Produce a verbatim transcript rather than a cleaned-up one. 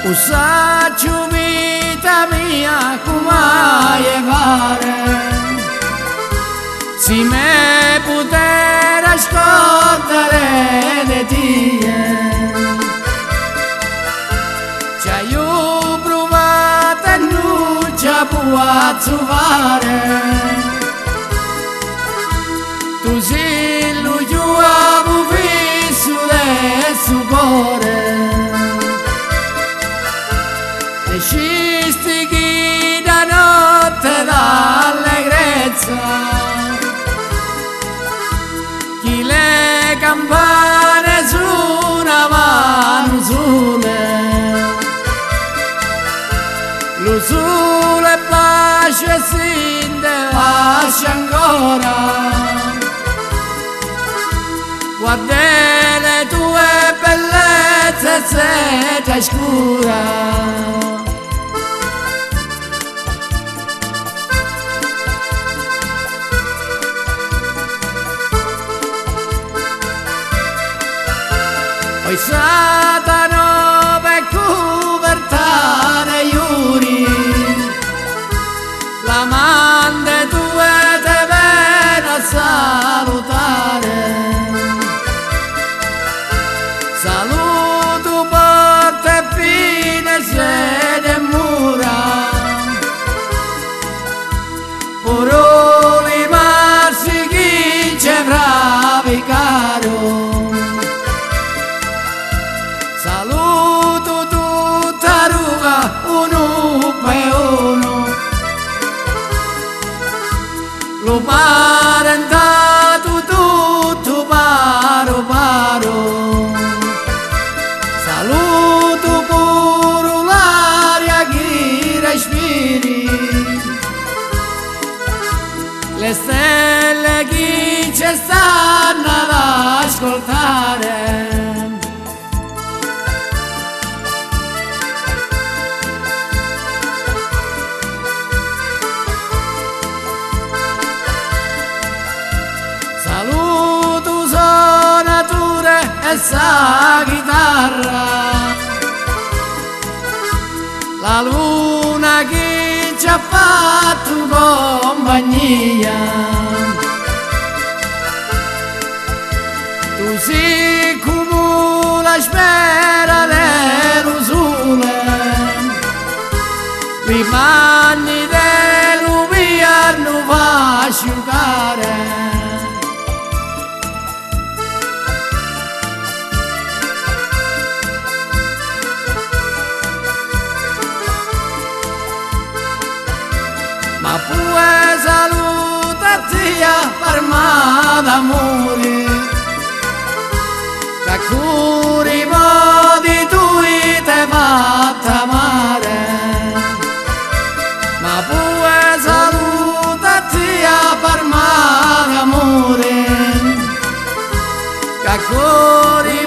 U sacciu, vita mia, cum haia fari, si me putera scordari di tia. Ci haiu pruvatu e nun ci a puozzu fari. Tu si lu chiuavu fissu de stu cori. Nescisti chidda notti d'allegrezza, chi le campane sunavanu sule. Lu suli è paci e si nni vasci ancora. Guardè le tue bellezze e seta scura. Oi Satanu, pe cuvertari juri, l'amanti tue te veni a salutari. Salutu porta e finestre e mura, puru li marsi chi c'è fravicaru. Salutu tutta Ruma, unu pe unu, lu parentatu tuttu paru paru. Salutu puru l'aria chi respiri, le stelle chi ci stannu ad ascoltare. Salutu sonature e sa chitarra, la luna chi ci ha fattu compagnia. Tu si cumu la spera de lu sule, li panni de lu viernu fa asciucare. Ma pue saluta a tia parma d'amuri, ca cu li modi tui t'hai fatta amare. Ma pue saluta a tia parma d'amuri, ca cu li